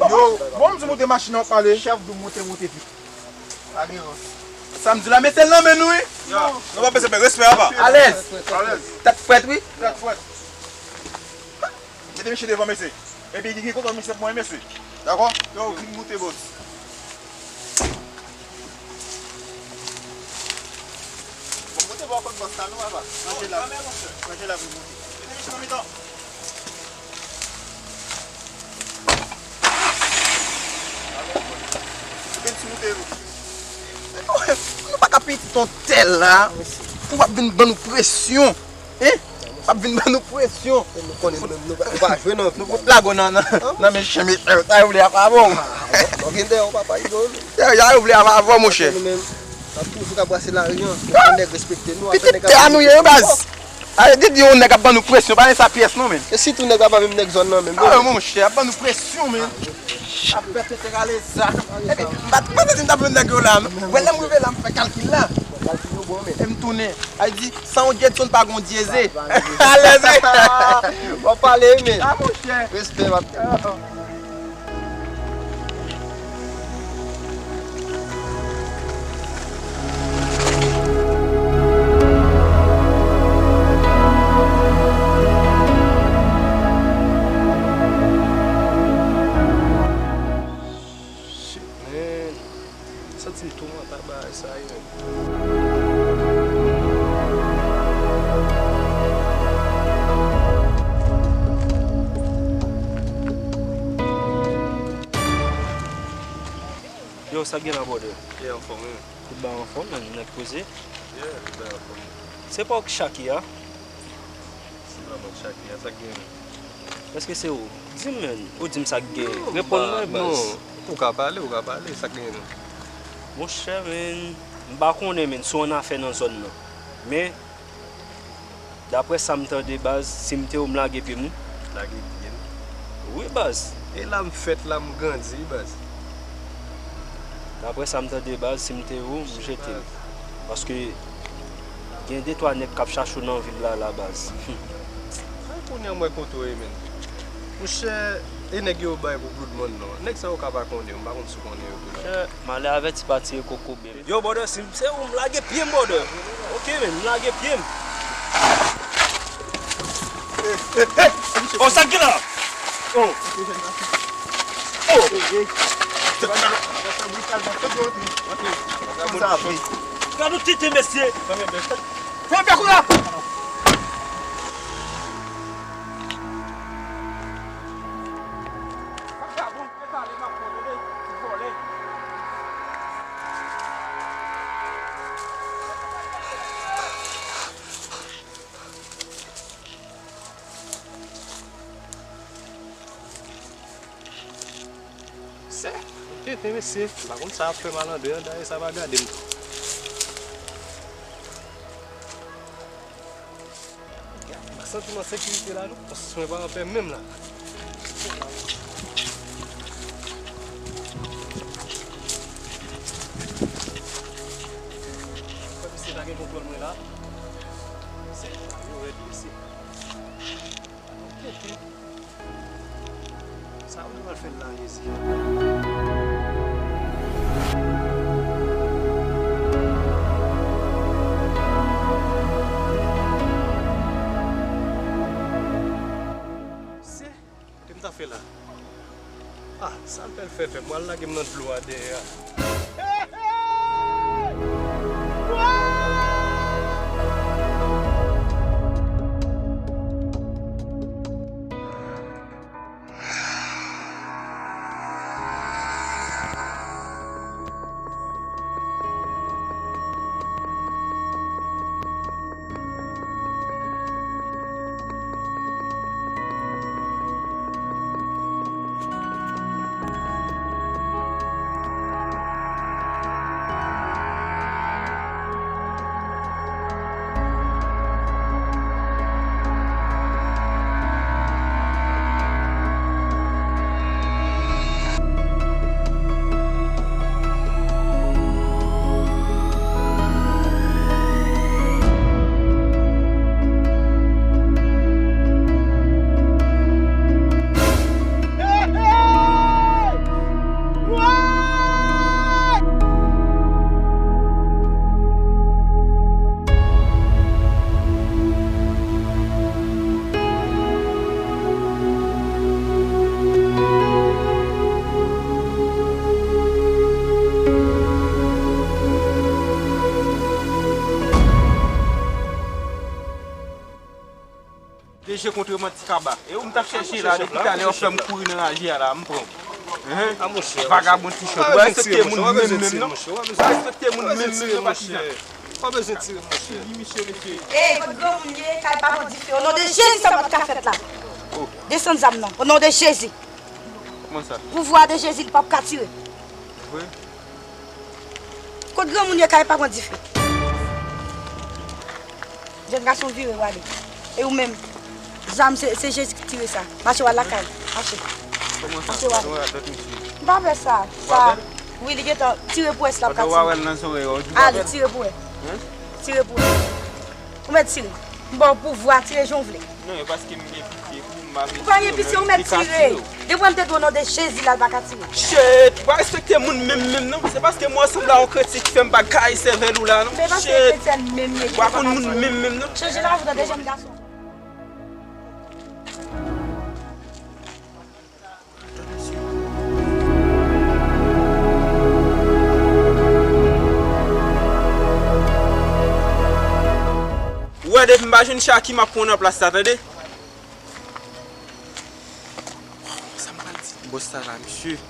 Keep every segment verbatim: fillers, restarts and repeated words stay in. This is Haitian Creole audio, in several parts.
Yo, bon, m di w moute machin nan, w ap pale. Chèf, di w moute, moute vit. Pa gen rans. Sa m di la, mete l nan men nou, wi. Nou pa bezwen pè, respè, apa. Alèz. Alèz. Tèt frèt, wi. Tèt frèt. Mete misye devan, mesye. Epi, gen kontwòl misye pou mwen, mesye. Dakò? Yo, vin moute, bòs. Bon, moute bò kot bòs la, non, apa. Ranje la. Ranje la pou moute. Mete misye nan mitan. Vin sou moute, nou. Nou pa ka piti ton tèl la. Pou w ap vin ban nou presyon. Hein? W ap vin ban nou presyon. Nou konnen nou menm, nou pa, nou pa jwe nan vi. Nou fout lage w nan, nan, nan men chen, mesye. Sa yo vle ap avè w. Ah, bon, gen dèyè w, papa, idòl. Sa yo vle ap avè w, monchè. Nou menm, n ap toujou ka brase lari an. Apre nèg respekte nou, apre nèg ap... Pitit tè a nou ye, wi, baz. Ale di, di yon nèg ap ban nou presyon, pa gen sa pyès non, men. E sitou nèg la pa menm nèg zòn nan menm, non. Ah, monchè, ap ban nou presyon, men. Ap fè tete rale sa. Epi, m pa t panse si m t ap jwenn nèg yo la, non. Wè, lè m rive la, m fè kalkil la. Kalkil yo bon, men. E m tounen. A di, san yon Jedson pa gon Dyeze. Alèz, wi. W ap pale, wi, men. Ah, monchè. Respè, m ap... Shit, man. Santi m toumante ak bagay sa yo. Yo, sa k gen la, brother? Yeah, anfòm, wi. Tout bagay anfòm, man, nèt poze. Yeah, tout bagay anfòm. Se pa w ki Shakira? Se pa mwen ki Shakira, sa k gen? Èske se ou? Di m, man. Ou di m sa k gen. Reponn mwen, baz. Ou ka pale, ou ka pale, sa k gen, non? Monchè, man, m pa konnen, man, si w annafè nan zòn nan. Men, daprè sa m tande, baz, si m te ou, m lage pye m, wi. Lage pye m? Wi, baz. E la m fèt, la m grandi, wi, baz. Daprè sa m tande, baz, si m te ou, m jete l. Paske gen de twa nèg k ap chache w nan vil la, la, baz. Ay, kounye a m wè kote w ye, men. Monchè, e nèg yo bay pou Blood Money, non. Nèg sa yo ka pa konnen yo, m pa konn si w konnen yo tou la. Monchè, malè avèti pa tiye kokobe. Yo, brother, si m se ou, m lage pye m, brother. Ok, men, m lage pye m. Oh, sa k gen la? Oh. Oh. Gad yon tete, mesye. Fè bèk ou la. Sè, tete, mesye. M pa konn sa ap fè malandren an, dayè sa pa gade m tou. M pa santi m an sekirite la, non. Paske mwen pa anpè menm la. Fè misye pa gen kontwòl mwen la. Mesye, yo rèd, mesye. Sa ou pral fè la, Jezi? Se, kote m ta fè la? Ah, sa l pral fè, fè m pral lage m nan dlo a dèyè a. Chèche kont manti kaba. E ou m t ap chèche la depi talè, w fè m kouri nan raje a la, m pran w. Enhen. Vagabon ti chòt. Ou pa respekte moun menm menm non. Ou pa respekte moun menm menm non, patizan. Pa bezwen tire, monchè. Di misye, mesye. Ey, kot granmoun ye, kay pa pran dife. O non de Jezi, sa pa t ka fèt la. Desann zam nan. O non de Jezi. Kòman sa? Pouvwa de Jezi, li p ap ka tire. Vre? Kot granmoun ye, kay pa pran dife. Jèn gason, vire w ale. E ou menm, zam se, se Jezi ki tire sa. Mache w al lakay. Mache. Kòman sa? Mache w ale. Ou pa pè sa. Sa. Wi, li gentan tire pou wè si l ap ka tire. Ale, tire pou wè. Tire pou wè. Ou mèt tire. M ba w pouvwa, tire jan w vle. Non, e paske m gen pitye pou m pa vle tire. Ou pa gen pitye, ou mèt tire. Depi m te di w o non de Jezi la, l pa ka tire. Shit, ou pa respekte moun menm menm non. Se paske m wè w sanble a yon kretyen ki fè m pa ka sèvèl ou la non. Shit. Ou pa konn moun menm menm non. Chanje lavi w tande jèn gason. Ou wè depi m pa jwenn Chaki, m ap pran w nan plas la, tande? Sa m pral di bòs sa la, mesye? M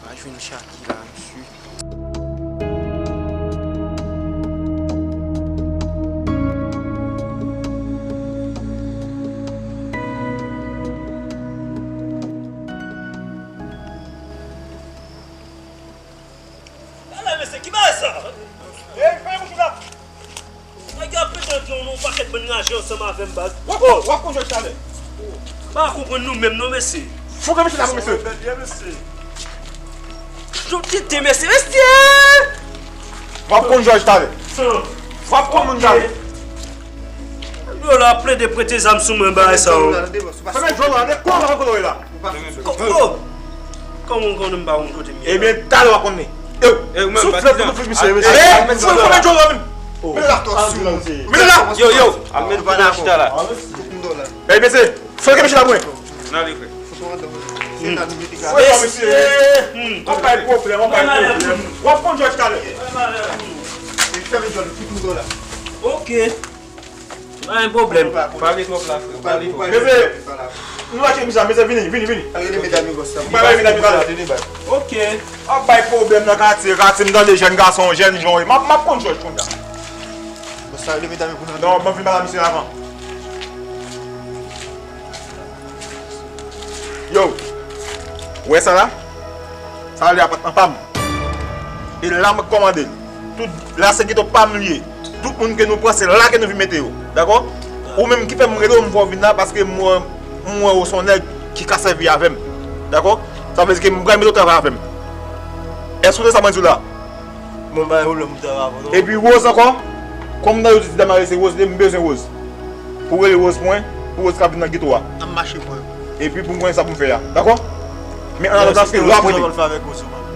pa jwenn Chaki la, mesye. Ala mesye, ki bagay sa? Ey, fèmen bouch ou la! Nèg yo ap pete yon pakèt bann raje ansanm avè m, baz. W ap, w ap konn jòj talè. M pa konprann nou menm non, mesye. Fouke mesye la pou mesye. Tout tete mesye, mesye! W ap konn jòj talè. W ap konn moun talè. Yo la ap plede prete zam sou mwen, bagay sa yo. Fèmen djòl la, men kòman w konn la? Ko-, ko-, kòman w konnen m pa konn kote m ye la? Ebyen, talè w ap konnen. Yo, souflèt pou nou fout misye, mesye. Ey, fò, fò met djòl la menm. Men la. Men la. Yo, yo, al met nou pa dakò. Ey, mesye, fò ke mesye la pou mwen. N ale, frè. Mesye, w ap bay pwoblèm, w ap bay pwoblèm. W ap konn jòj talè. Ok. Pa gen pwoblèm. Pale twòp la, frè. Pale twòp. Mesye, nou lage misye, mesye, vini, vini, vini. Al rele medam yo, bòs la. M pa rele medam yo, talè. Ok. W ap bay pwoblèm nan katye, katye, m tande jèn gason, jèn jan, m ap, m ap konn jòj kounye a. Bòs la, rele medam yo pou nou. Non, ban m vin pale a misye avan. Yo, ou wè sa la? Sa la li apatman pa m. E la mwen kòmande l. Tout la se geto pa m li ye. Tout moun ke nou pran se la ke nou vin mete yo. Dakò? Ou menm ki fè m rele w, m fè w vin la paske m wè, m wè w se yon nèg ki ka sèvi avè m. Dakò? Sa vle di ke m pral mete w travay avè m. Èske w tande sa mwen di w la? Bon, pa gen pwoblèm pou travay avè w non. Epi Rose ankò, kòm nan yo di ti dam la se Rose, m bezwen Rose. Pou rele Rose pou mwen, pou Rose ka vin nan geto a. N ap mache pran yo. Epi pou m konnen sa pou m fè a. Dakò? Men an atandan, paske lè w ap rete.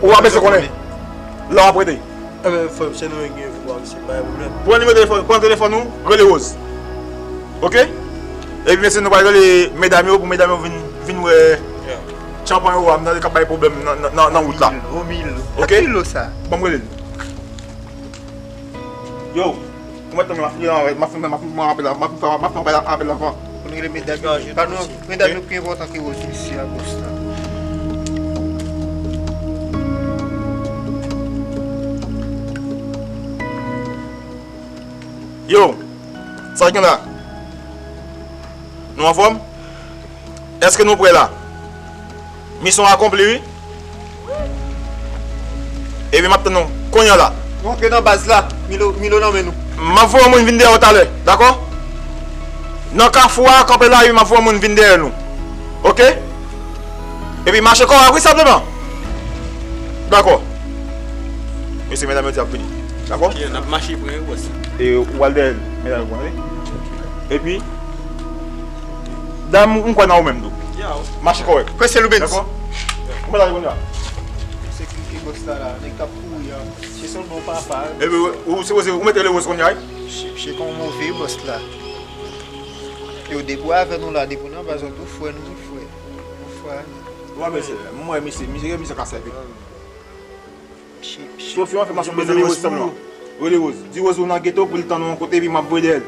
Ou pa bezwen konnen. Lè w ap rete. Enben, frè m, se nou menm ki gen pouvwa, mesye, pa gen pwoblèm. Pran nimewo telefòn, pran telefòn ou, rele Rose. Ok? Epi, mesye, nou pral rele medam yo, pou medam yo vin, vin wè tchanpan yo a, m tande k ap bay pwoblèm nan, nan, nan, nan wout la. Romil, Romil. Ok? Ak ki lo sa? Ban m rele l. Yo, ou mèt tann mwen, m ap fè, m ap fè, m ap fè apèl la, m ap fè, m ap fè apèl la avan. Pou nou rele medam yo. Pa nou, medam yo pi enpòtan ke Rose isi a, bòs la. Yo, sa k gen la? Nou anfòm? Èske nou prè la? Misyon akonpli, wi. Ebyen, m ap tann nou kounye a la. Nou antre nan baz la. Milo, Milo nan men nou. M ap voye yon moun vin dèyè w talè, dakò? Nan kafou a, kanpe la, epi m ap voye yon moun vin dèyè nou. Ok? Epi mache kòrèk, wi, senpleman. Dakò. Mesye, medam yo di ap vini. Dakò? Ok, n ap mache pran yo, bòs. E ou al dèyè medam yo pran, wi. Epi, dam, m kwè nan ou menm tou. Mache kòrèk. Prese Loubens. Dakò? Ou mèt ale kounye a. Sekirite bòs la la, nèg k ap kouri a. Se sèlman papa. Epi, ou, ou sipoze, ou mèt rele Rose kounye a, wi. Msye, msye, kòman w veye bòs la? Yo, depi w avè nou la, depi w nan baz la, tou frè nou, wi, frè. Ou frè. Ou pa bezwen, mwen, misye, misye, misye ka sèvi. Sofi, w ap fè mache bezwen Rose pou mwen. Rele Rose. Di Rose ou nan geto pou l tann ou yon kote, epi m ap voye dèyè l.